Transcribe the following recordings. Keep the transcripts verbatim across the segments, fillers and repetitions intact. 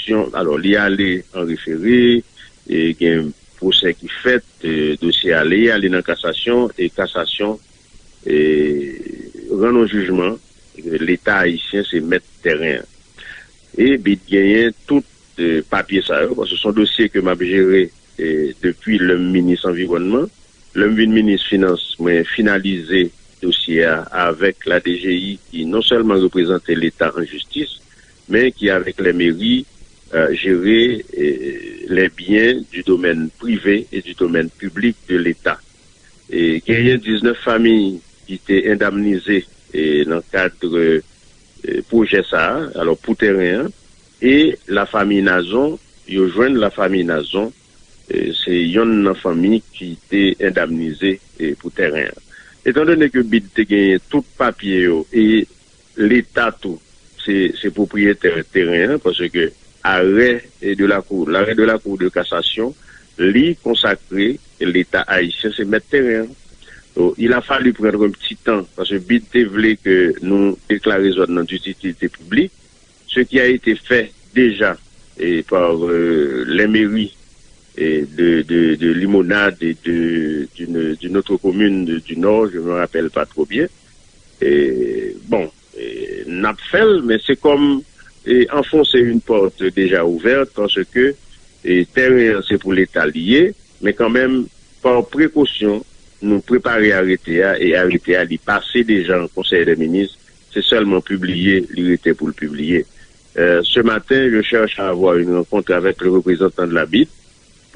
kasasyon. Alò, li ale an refere, e gen pwosè ki fèt, e dosye a ale, ale nan kasasyon, e kasasyon e rann yon jijman, e Leta ayisyen se mèt tèren an. E BIT genyen tout e, papye sa yo, paske se yon dosye ke m ap jere e, depi lè m minis anviwònman. Lè m vin minis finans, mwen finalize dosye a avèk la DGI ki non sèlman reprezante Leta an jistis, men ki avèk les mairies e, jere e, les biens du domaine privé et du domaine public de l'État. E, genyen diznèf fanmi ki te endamnize e, nan kad e, pwojè sa a, alò pou tèren an, e lafanmi Nazon, yo jwenn lafanmi Nazon, e, se yonn nan fanmi ki te endamnize e, pou tèren an. Etandone ke BIT te genyen tout papye yo e Leta tou se, se pwopriyetè teren an, paske arrêt de la cour, l'arrêt de la Cour de cassation, li konsakre Leta ayisyen se mèt teren an. Donc, il a fallu prendre un petit temps, paske BIT te vle ke nou deklare zòn nan d'utilité publique, ce qui a été fait déjà e, par e, les mairies e, de, de, de Limonade et de, d'une, d'une autre commune de, du Nord, je me rappelle pas trop bien. E, bon, e, n ap fè l, men se kòm e, enfoncer une porte déjà ouverte, paske e, tèren an se pou Leta li ye, men kanmenm, pa prekosyon, nou prepare arete a, e arete a, li pase deja an Konsèy dè Minis, se sèlman pibliye, li rete pou l pibliye. Euh, ce matin, je cherche à avoir une rencontre avec le représentant de la BIT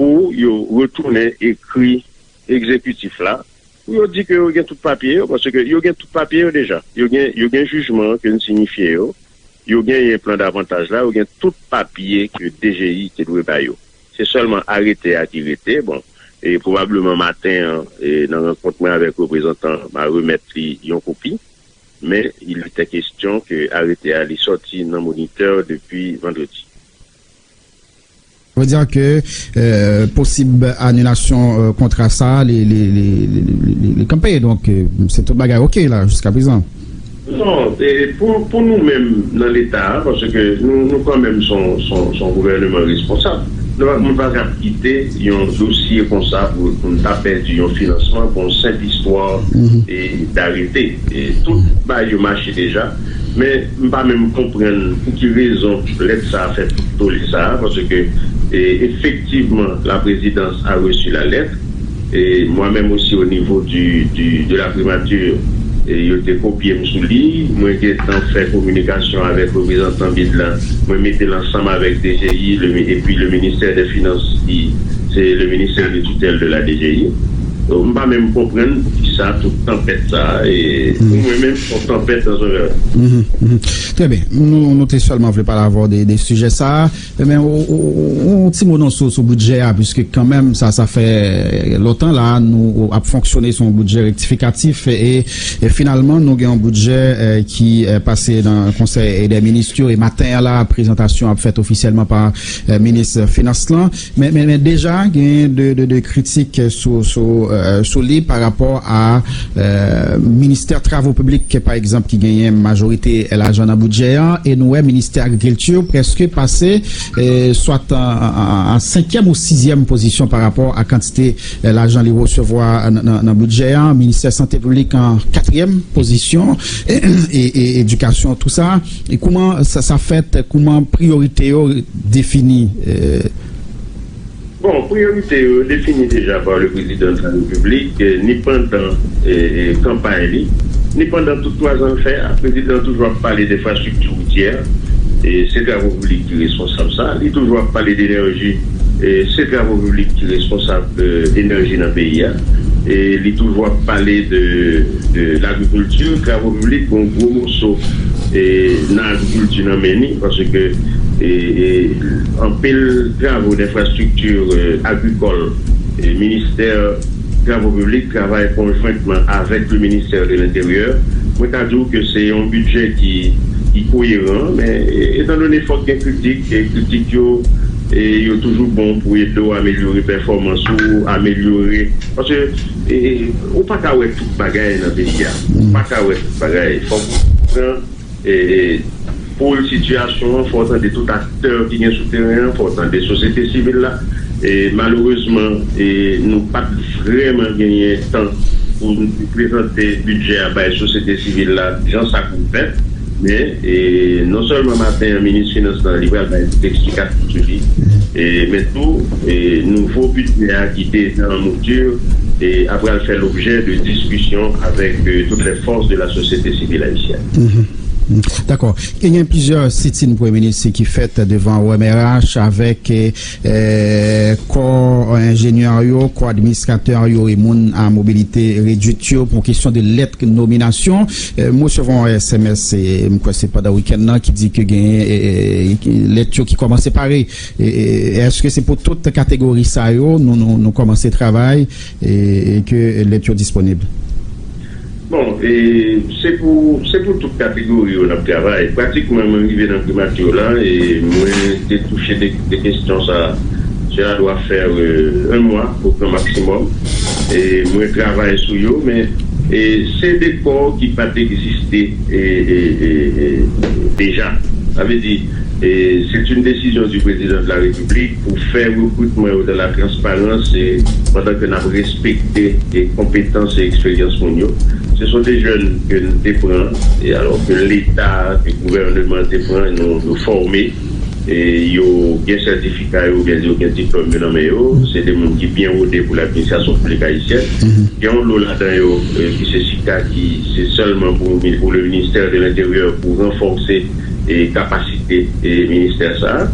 pour yo retounen ekri egzekitif la, pou yo di ke yo gen tout papye yo, paske yo gen tout papye yo deja. Yo gen, yo gen jijman ke n siyifye yo, yo genyen plan d'avantaj la, yo gen tout papye ke DGI te dwe ba yo. Se sèlman arete a ki rete, bon, e pwobableman maten an, e nan rankont mwen avèk reprezantan, m a remèt li yon kopi, men il était question ke arete a li sòti nan Moniteur depi vandredi. Sa vle di ke euh, posib anilasyon euh, kontra sa li, li, li, li, li, li kanpe. Donk, euh, se tout bagay oke la jiska prezan. Non, e pou, pou nou menm nan Leta a, paske nou, nou kanmenm se yon, se yon, se yon gouvèneman responsab. Nou pa, nou pa kab kite yon dosye konsa pou, pou n ta pèdi yon finansman pou yon senp istwa e, darete. E tout bagay yo mache deja. Men m pa menm konprann pou ki rezon lèt sa a fè tout tole sa a, paske e, efektivman, la présidence a reçu la lettre. E mwen menm osi, o nivo di, di, de la primature, e yo te kopye m sou li. Mwen gentan fè kominikasyon avèk reprezantan BID la. Mwen mete l ansanm avèk DGI le, epi le ministère des finances ki se le ministère de tutelle de la DGI. Donk, m pa menm konprann poukisa tout tanpèt sa a. E pou mwen menm, se yon tanpèt dans un verre. Trè byen. Nou, nou te sèlman vle pale avè w de, de sijè sa a. Men yon ti mo non sou, sou bidjè a, piske kanmenm sa, sa fè lontan la nou ap fonksyone sou yon bidjè rektifikatif e, e finalman nou gen yon bidjè e, ki e, pase nan konsèy dè minis yo e maten an la prezantasyon ap fèt ofisyèlman pa e, minis finans lan. Men, men, men deja gen de, de, de kritik sou, sou, e, sou li pa rapò a e, ministè travo piblik pa egzanp ki genyen majorite lajan nan bidjè an e nou wè ministè agrikilti prèske pase e, swat an, an, an, an senkyèm ou sizyèm pozisyon pa rapò a kantite e, lajan li resevwa nan, nan, nan bidjè an, ministè sante piblik an katriyèm pozisyon e, e, e edikasyon tou sa. E kouman sa, sa fèt, kouman priyorite yo defini e, Bon, priyorite yo defini deja pa le prezidan de la repiblik, e, ni pandan e, e, kanpay li, ni pandan tout twa zan l fè a. Prezidan an toujou ap pale de enfrastrikti woutyè, e se travo piblik ki responsab sa. Li toujou ap pale de enèji, e se travo piblik ki responsab e, enèji nan peyi a. E li toujou ap pale de, de lagrikilti, travo piblik, yon gwo moso e, nan agrikilti nan men li, paske e, e, anpil travo denfrastrikti e, agrikòl, e, ministè travo piblik travay konjwentman avèk le ministè de lenteryè. Mwen ka di w ke se yon bidjè ki, ki koyeran, men e, etandone fòk gen kritik, e kritik yo, e yo toujou bon pou ede w amelyore pèfòmans ou, amelyore. Paske e, ou pa ka wè tout bagay nan peyi a. Ou pa ka wè tout bagay. Fòk ou pran e, e, pwoul sitiyasyon an, fò w tande tout aktè ki gen sou teren an, fò w tande sosyete sivil la. E malerezman, e nou pa t vrèman genyen tan pou n prezante bidjè a bay sosyete sivil la jan sa pou fèt. Men, e non sèlman maten an, minis finans lan, li pral bay tout eksplikatif sou li, e, men tou, e nouvo bidjè a ki deja an mouti, e ap pral fè lobjè de diskisyon avèk, e, toutes les forces de la société civile haïtienne. Dakò. Genyen plizyè sitin premye minis ki fèt devan O M R H avèk, e, kò enjenyè yo, kò administratè yo e moun a mobilite redwit yo pou kesyon de lèt nominasyon. E, m resevwa yon S M S, e, m kwè se pandan wikenn nan, ki di ke genyen, e, e, lèt yo ki kòmanse pare. E, e, èske se pou tout kategori sa yo nou, nou, nou kòmanse travay, e, e ke lèt yo disponib? Bon, e, se pou, se pou tout kategori yo n ap travay. Pratikman, mwen rive nan primati la, e mwen te touche de, de kesyon sa, cela doit faire, euh, un mois au grand maximum. E mwen travay sou yo, men, e, se de kò ki pa t egziste, e, e, e, e, deja. Sa vle di, e, c'est une décision du président de la République pour faire recrutement dans la transparence, e, pandan ke n ap respekte, e, konpetans e eksperyans moun yo. Ce sont des jeunes que n te pran, e, alors que l'État, que gouvènman te pran, nou, nou fòme, e, yo gen sètifika yo, oubyen yo gen diplòm yo nan men yo. Se de moun ki byen wode pou ladministrasyon piblik ayisyèn. Gen yon lo ladan yo, e, ki se chita, ki se sèlman pou, pou le ministère de l'Intérieur, pou ranfòse, e, kapasite, e, ministè sa a.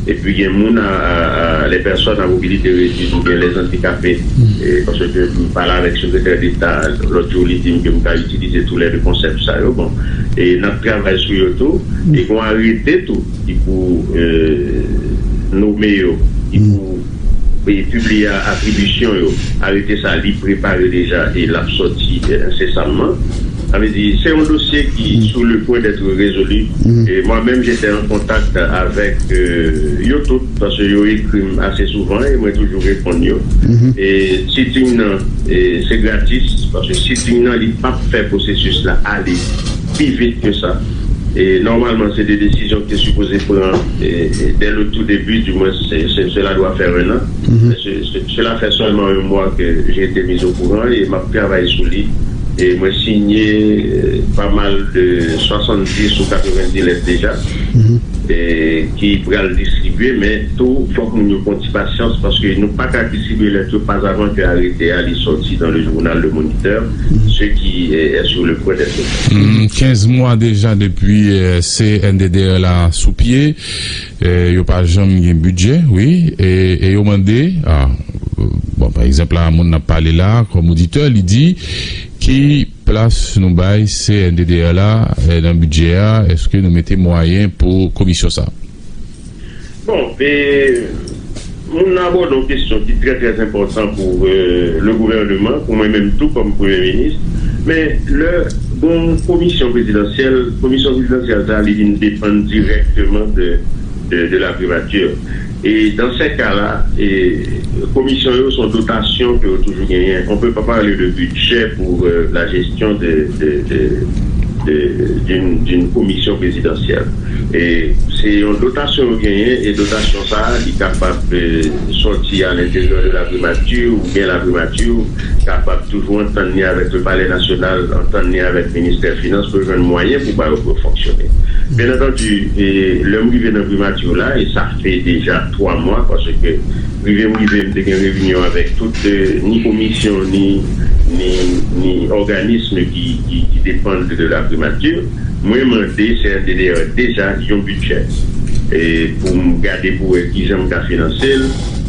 Epi gen moun a, a, a, les personnes à mobilité réduite oubyen les handicapés, e, paske m pale avèk sekretè deta lòt jou, li di m ke m ka itilize tou lè de konsèp sa yo. Bon, e n ap travay sou yo tou. E gen yon arete tou ki pou, e, nome yo, ki pou, e, pibliye atribisyon yo. Arete sa, li prepare deja e l ap sòti, e, ensesamman. Sa vle di, se yon dosye ki sur le point d'être résolu. E mwen menm, j'étais en contact avec, euh, yo tout, paske yo ekri m ase souvan e mwen toujou reponn yo. E sitting nan, e se gratis, paske sitting nan, li p ap fè pwosesis la ale pi vit ke sa. E nòmalman, se de desizyon ki te sipoze pran, e, e, dès le tout début, du moins, se, se, cela doit faire un an. Se, se, cela fait seulement un mois que j'ai été mis au courant e m ap travay sou li. E mwen sinye, e, pa mal de swasanndis ou katrevenndis lèt deja, e, ki pral distribye, men tou, fòk moun yo pran ti pasyans, paske nou pa ka distribye lèt yo pas avant que arete a li sòti dans le journal Le Moniteur, ce qui est, est sur le point d'être fait. Kenz mwa deja depi, e, C N D D R la sou pye, e, yo pa janm gen bidjè, wi, e, e yo mande, a, bon, pa egzanp la, moun n ap pale la, kòm oditè, li di, ki plas nou bay C N D D R la, e, nan bidjè a, èske nou mete mwayen pou komisyon sa? Bon, e, moun nan abòde yon kesyon ki trè, trè enpòtan pou, e, le gouvèneman, pou mwen menm tou kòm premye minis. Men lè gon komisyon prezidansyèl, komisyon prezidansyèl sa a, li vin depann dirèkteman de, de, de la primature. E dans ces cas-là, e, komisyon yo se yon dotasyon ke yo toujou genyen. On peut pas parler de budget pour, euh, la gestion de, de, de, de, d'une, d'une commission présidentielle. E se yon dotasyon yo genyen, e dotasyon sa a, li kapab, e, sòti a lenteryè de la primati, oubyen la primati kapab toujou antann li avèk le Palais National, antann li avèk ministè finans pou jwenn mwayen pou ba yo pou yo fonksyone. Byen antandi, e, lè m rive nan primati la, e sa fè deja twa mwa, paske rive m rive, m te gen reyinyon avèk tout, e, ni komisyon, ni, ni, ni òganism ki, ki, ki depann de la primati. Mwen mande C N D D R deja yon bidjè, e, pou m gade pou wè kijan m ka finanse l.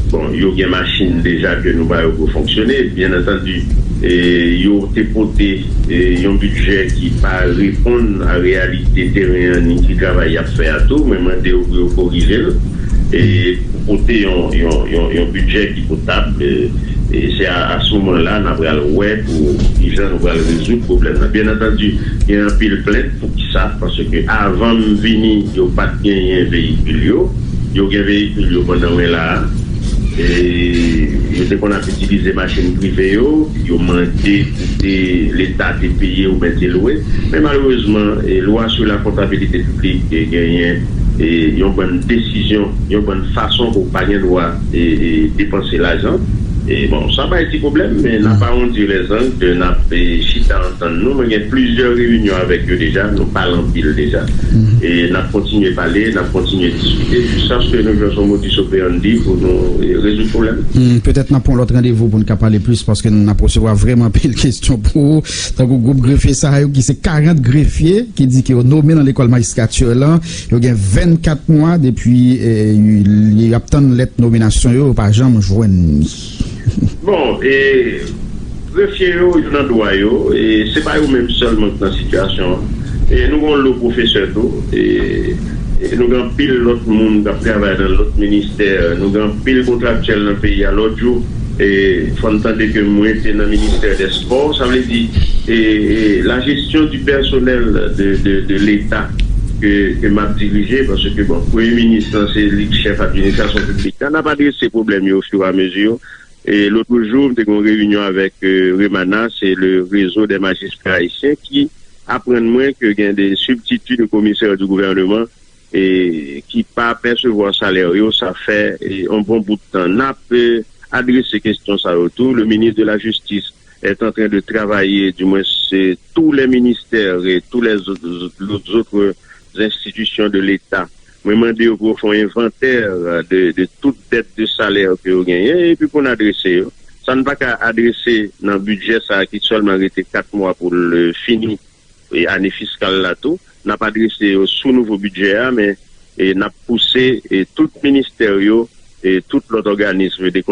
Bon, yo gen machin deja ke nou ba yo pou fonksyone. Byen antandi, e, yo te pote, e, yon bidjè ki pa reponn a reyalite teren an ni ki travay y ap fè a tou. Mwen mande yo pou yo korije l. E, pou pote yon, yon, yon, yon bidjè ki potab, e, e se a, a se moman la n a pral wè pou kijan nou pral rezoud pwoblèm nan. Byen antandi, gen anpil plent. Poukisa? Paske avan m vini, yo pa t genyen veyikil yo. Yo gen veyikil yo pandan mwen la a. E yo te konn ap itilize machin prive yo, yo mande pou te Leta te peye oubyen te lwe. Men malerezman, e, lwa sou la kontabilite piblik, e, genyen, e, yon bann desizyon, yon bann fason ke w pa gen dwa, e, e, depanse lajan. E bon, sa bay ti pwoblèm, men n a pa arrondir les angles, n ap, e, chita antann nou. Mwen gen plizyè reyinyon avèk yo deja, nou pale anpil deja. E n ap kontinye pale, n ap kontinye diskite, jiskaske nou jwenn yon modus operandi pou nou, e, rezoud pwoblèm. Hmm, petèt n ap pran lòt randevou pou n ka pale plis, paske n ap resevwa vrèman anpil kesyon pou ou. Tankou gwoup grefye sa yo, ki se karant grefye, ki di ke yo nome nan lekòl majistrati lan, yo gen vennkat mwa depi, e, y ap tann lèt nominasyon yo, yo pa janm jwenn li. Bon, e, grefye yo, yo nan dwa yo, e se pa yo menm sèlman ki nan sitiyasyon an. E nou gen yon lo pwofesè tou, e, e nou gen anpil lòt moun k ap travay nan lòt ministè, nou gen anpil kontraktyèl nan peyi a. Lòt jou, e, fò n tande ke mwen te nan ministè dè spò, sa vle di, e, e, la gestion du personnel de, de, de l'État ke, ke m ap dirije, paske, bon, premye minis lan, se li k chèf administrasyon piblik la. N ap adrese pwoblèm yo ofiramezu. E lòt jou, m te gen yon reyinyon avèk, e, REMANA, se le Réseau des Magistrats Haïtiens, ki aprann mwen ke gen de sibtiti de komisè di gouvèneman, e, ki pa pèsevwa salè yo, sa fè, e, yon bon bout tan. N ap, e, adrese kesyon sa yo tou. Le ministre de la Justice est en train de travailler, du moins, c'est tous les ministères et tous les autres, les autres institutions de l'État. Mwen mande yo pou yo fè yon envantè de, de tout dèt de salè ke yo genyen, epi pou n adrese yo. Sa n pa ka adrese nan bidjè sa a ki sèlman rete kat mwa pou l, e, fini, e, ane fiskal la tou. N ap adrese yo sou nouvo bidjè a, men, e, n ap pouse, e, tout ministè yo, e tout lòt òganis de